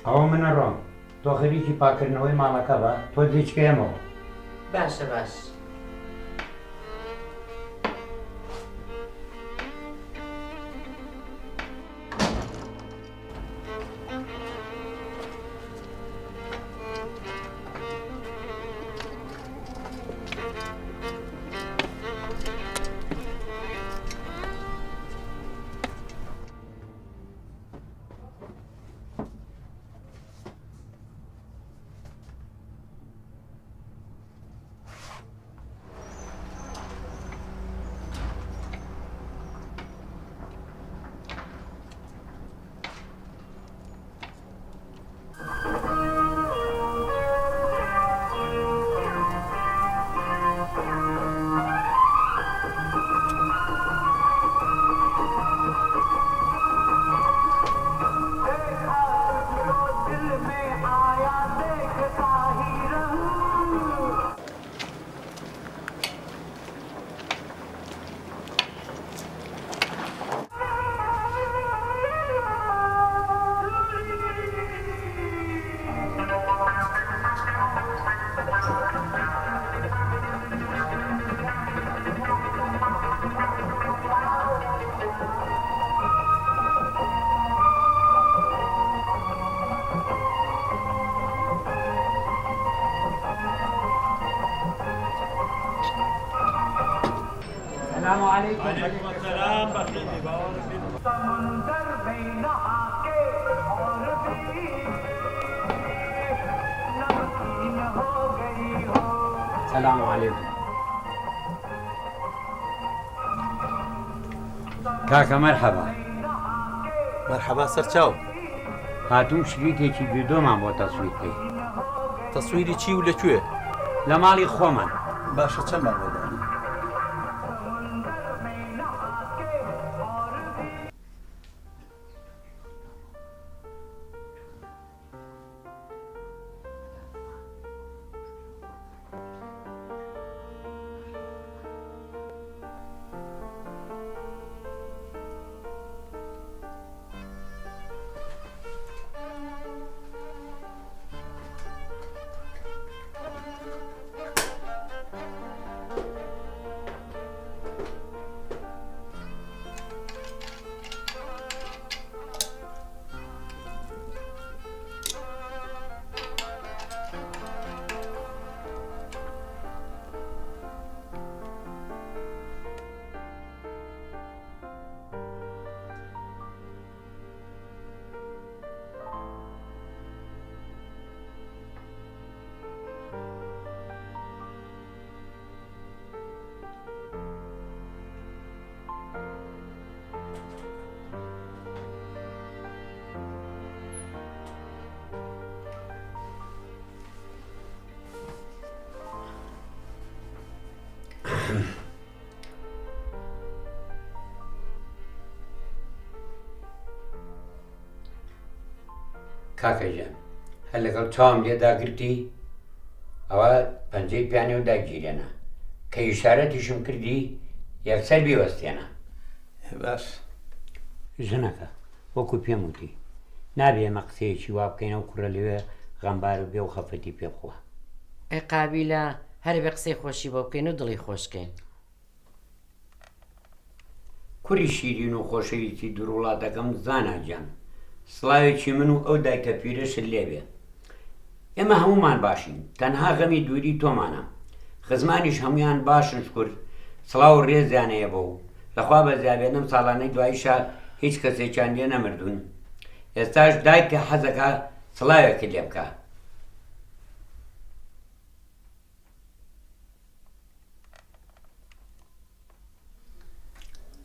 ئەوە من ئەڕۆم تۆ خەریکی پاکردنەوەی ماڵەکە بە تۆ جێچکەیەمەوە باشە باش. سلام علیکم علیکم السلام بەخیری باوەڕ سلام علیکم کاکە مەرحەبا مەرحەبا سەرچاو هاتووم شریتێکی ڤیدۆمان بۆ تەسویر کەی تەسویری چی و لە کوێ لە ماڵی خۆمان باشە چەندمان بۆ دانێ کاکە گیان هەر لەگەڵ چاوم لێ داگرتی ئەوە پەنجەی پیانێ و داگیرێنە کە ئیشارەتیشم کردی یەکسەر بیوەستێنە باش ژنەکە وەکو پێم وتی نابێ ئێمە قسەیەکی وا بکەین ئەو کوڕە لەوێ غەمبار و بێ و خەفەتی پێ بخوا. ئەی قابیلە هەر ئەبێ قسەی خۆشی بۆ بکەین و دڵی خۆش کەین. کوری شیرین و خۆشەویستی دووروڵاتەکەم زانا گیان سڵاوێکی من و ئەو دایکە پیرەشت لێبێ ئێمە هەموومان باشین تەنها غەمی دووری تۆمانە خزمانیش هەموویان باشن شکور سڵاو و ڕێزیان هەیە بۆ و لەخوا بەزیابێ لەم ساڵانەی دواییشا هیچ کەسێکیان لێ نەمردوون ئێستاش دایکە حەزەکا. سڵاوێکت لێ بکا.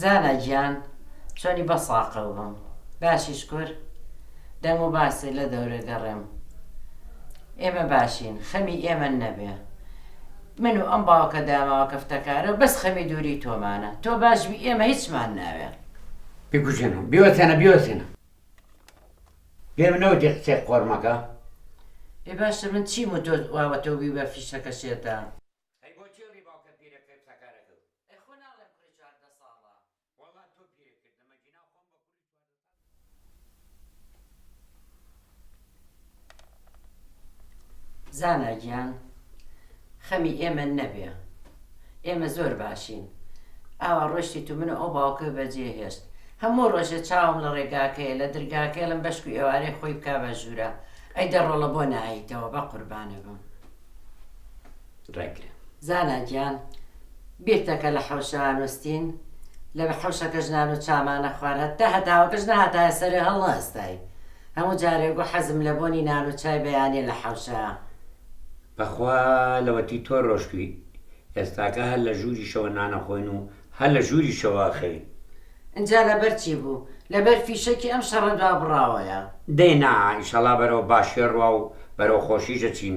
زانا گیان چۆنی بەساقەو بم باشی شکور دەنگ و باسێ لە دەورە گەڕێم ئێمە باشین خەمی ئێمە نەبێ من و ئەم باوکە داماوە کەفتەکارە و بەس خەمی دووری تۆمانە تۆ باش بی ئێمە هیچمان ناوێ. بیکوژێنەوە بیوەستێنە بیوەستێنە پێم نەوتی قسەی قۆڕ مەکە. ئێ باشە من چیم و تۆ واوە تۆ بی بە فیشەکە شێتە. ئەی بۆ چێڵی باوکە پیرەکەی قسەکارەکەو. ئەی خۆ ناڵێم کوڕی 14 ساڵە. وەڵا تۆ پیرە کردم ئەگینا خۆم بە کوڕی 14 ساڵ. زانا گیان خەمی ئێمە نەبێ ئێمە زۆر باشین ئاوا ڕۆشتیت و من و ئەو باوکە بەجێ هێشت هەموو ڕۆژێ چاوم لە ڕێگاکەیە لە درگاکەیڵم بەشکو ئێوارێ خۆی بکا بە ژوورە ئەی دە ڕۆڵە بۆ نایەیتەوە بە قوربانە بم. ڕێگرە. زانا گیان بیرتە کە لە حەوشە نوستین؟ لە حەوشەکەش نان و چامان ئەخوارد هەتا هەتاوەکەش نەهاتایە سەرێ هەڵنەئەستای. هەموو جارێ گوو حەزم لە بۆنی نان و چای بەیانیە لە حەوشە. بەخوا لەوەتی تۆ ڕۆشتوی ئێستاکە هەر لە ژووریشەوە نان ئەخۆین و هەر لە ژووریشەوە ئەخەوین. ئینجا لەبەر چی بوو؟ لەبەر فیشەکی ئەم شەڕە دوابڕاوەیە. دەی نا ئیشەڵا بەرەو باشی ئەڕوا و بەرەو خۆشیش ئەچین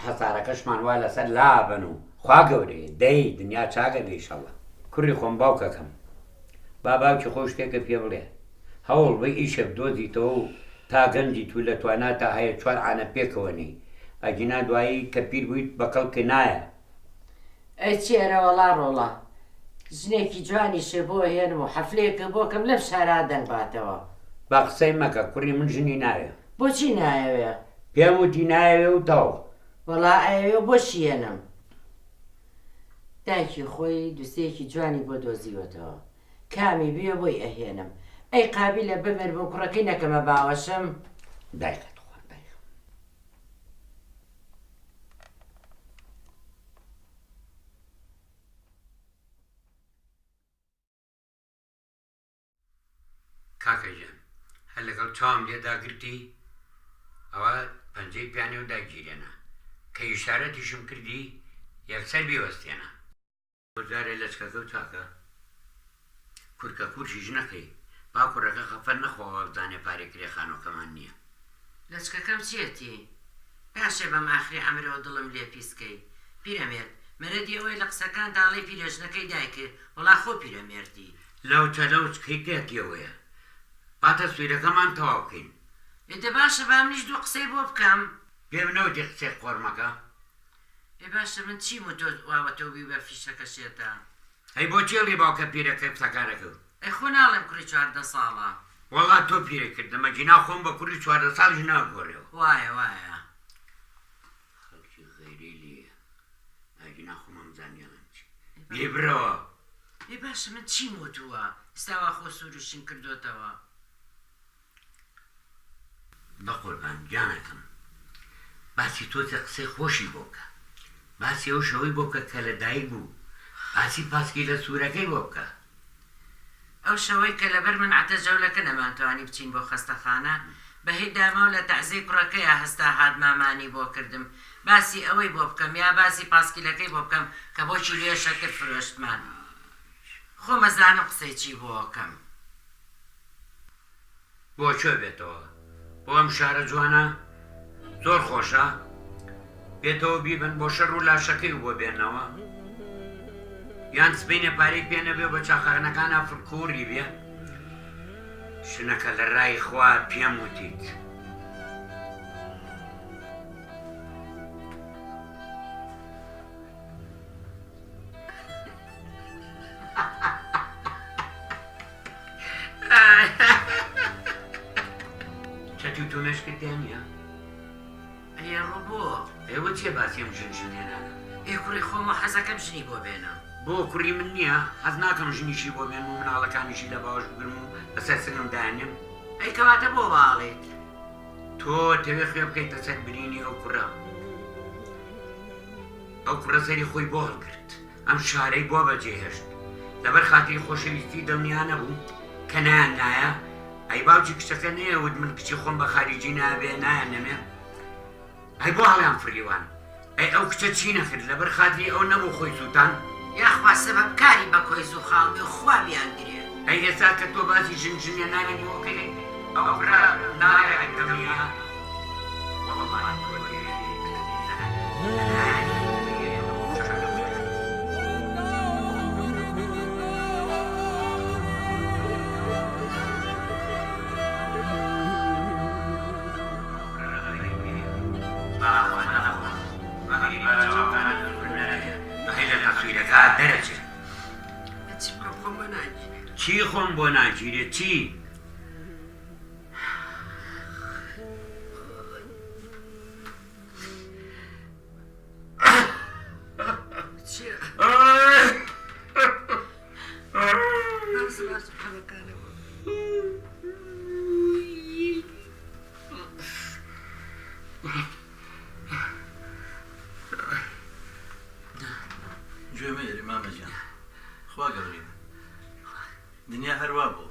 حەسارەکەشمان وا لەسەر لابەن و خوا گەورەیە دەی دنیا چاک ئەبێ ئیشەڵا. کوڕی خۆم باوکەکەم با باوکی خۆی شتێکت پێ بڵێ هەوڵ بەی ئیشێ بدۆزیتەوە و تا گەنجیت و لە تواناتا هەیە چوار عانە پێکەوە نێی ئەگینا دوایی کە پیر بوویت بە کەڵکت نایە. ئەی چی ئەرەوەڵا ڕۆڵە ژنێکی جوانیشێ بۆ ئەهێنم و حەفلەیەکە بۆ کەم لەم شارا دەنگ باتەوە. با قسەی مەکە کوڕی من ژنی ناوێ. بۆچی نایەوێ؟ پێم وتی نایەوێ و تەواو. وەڵا ئەیەوێ و بۆشی هێنم. دایکی خۆی دوسێیەکی جوانی بۆ دۆزیوەتەوە کامی بوێ بۆی ئەهێنم. ئەی قابیلە بمرم و کوڕەکەی نەکەمە باوەشم؟ دایکە تخوا دایکە. کاکە گیان هەر لەگەڵ چاوم لێ داگرتی ئەوە پەنجەی پیانێ و داگیرێنە کە ئیشارەتیشم کردی یەکسەر بیوەستێنە. بۆ جارێ لەچکەکەو چاکە کورکە کورکیش نەکەی با کوڕەکە خەفەت نەخوا وابزانێ پارەی کرێ خانوەکەمان نیە. لەچکەکەم چیەتی باشە بەم ئاخری عەمرەوە دڵم لێ پیس کەی پیرەمێرد مەرەدی ئەوەی لە قسەکانتا ئەڵێی پیرێژنەکەی دایکت وەڵا خۆ پیرەمێردی. لەوچە لەوچکەی پێتیەوەیە با تەسویرەکەمان تەواو بکەین. ئێ دە باشە با منیش دوو قسەی بۆ بکەم. پێم نەوتی قسەی قۆڕ مەکە. ئێ باشە من چیم و تۆ واوە تۆ بووی بە فیشەکە شێتە. ئەی بۆ چێڵی باوکە پیرەکەی قسەکارەکەو. ئەی خۆ ناڵێم کوڕی 14 ساڵە. وەڵا تۆ پیرە کردم ئەگینا خۆم بە کوڕی 14 ساڵیش ناگۆڕێەوە. وایە وایە. خەڵکی غەیرەی لێیە ئەگینا خۆم ئەمزانی ئەڵێم چی. بیبرەوە. ئێ باشە من چیم وتووە ئیستا وا خۆ سوور و شین کردۆتەوە. بەقوربان گیانەکەم باسی تۆزێ قسەی خۆشی بۆ بکە باسی ئەو شەوەی بۆ بکە کە لە دایک بوو باسی پاسکیلە سوورەکەی بۆ بکە. ئەو شەوەی کە لەبەر من عەتە جەولەکە نەمانتوانی بچین بۆ خەستەخانە بە هی داماو لە تەعزێی کوڕەکەیا هەستا هات مامانی بۆ کردم باسی ئەوەی بۆ بکەم یا باسی پاسکیلەکەی بۆ بکەم کە بۆ کیلۆیە شەکر فرۆشتمان خۆم ئەزانم قسەی چی بۆ ئەکەم. بۆ کوێ بێتەوە بۆ ئەم شارە جوانە زۆر خۆشە بێتەوە بیبن بۆ شەڕ و لاشەکەی و بۆ بێنەوە یان سبینێ پارەی پێ نەبێ بە چاخانەکانە فڕکوڕی بێ شنەکە لە ڕای خوا پێم وتیت. چەتی و تۆ مێشکت تیا نییە؟ ئەی ڕۆ بۆ؟ ئێوە چیە باسی ئەم ژن ژن هێنانە؟ ئێ کوڕی خۆمە حەزەکەم ژنی بۆ بێنم. بۆ کوڕی من نییە؟ حەز ناکەم ژنیشی بۆ بێنم و مناڵەکانیشی لە باوەش بگرم و بەسەر سنگم دانێم. ئەی کەواتە بۆ وا ئەڵێیت؟ تۆ تەوێ خوێ بکەیتە سەر برینی ئەو کوڕە. ئەو کوڕە سەری خۆی بۆ هەڵگرت. ئەم شارەی بۆ بەجێهێشت؟ لەبەر خاتری خۆشەویستی دڵنیا نەبوو کە نایان نایە؟ ئەی باوکی کچەکە نەیەوت من کچی خۆم بە خاریجی نابێ نایانەمێ؟ ئەی بۆ هەڵیان فریوان؟ ئەی ئەو کچە چی نەکرد لەبەر خاتری ئەو نەبوو خۆی سوتان؟ یاخوا سەبەب کاری بە کۆی زوخاڵ بێ خوا بیانگرێ. ئەی ئێستا کە تۆ باسی ژن ژنێنانی بۆ ئەکەی ئەو کوڕە ناڵێ دڵنیا وەڵڵاهی تۆ لێرەی نانی چی خۆم بۆ ناگیرێ چی؟ گوێ مەیەرێ مامە گیان خوا گەورەیە دنیا هەر وا بوو.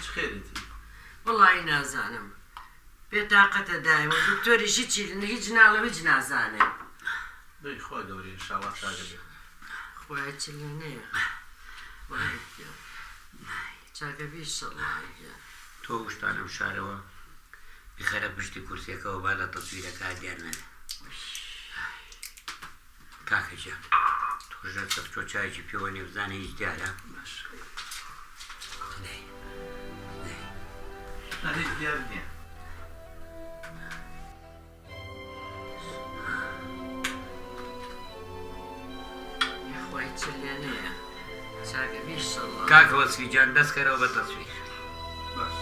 چ خێرێتی؟ وەڵایی نازانم بێتاقەتە دایم و دکتۆریش هیچی هیچ ناڵێ و هیچ نازانێ. دەی خوا گەورەیە ئینشاڵا چاکە بێ. خوایە چ لێنەیە وای گیان چاکە بی ئیشەڵا گیان. تۆ وشتانەم شارەوە بیخەرە پشتی کورسیەکەوە با لە تەسویرەکە دیار نەبێ. کاکە گیان تۆش دەستت بچۆ چایەکی پێوە نێ بزانە هیچ دیارە؟ باش. دەی دەی. نا هیچ دیار نییە. یاخوا هیچ لێنەیە چاکە بی ئیشەڵا. کاکە وەسفی گیان دەست کەرەوە بە تەسویر. باش.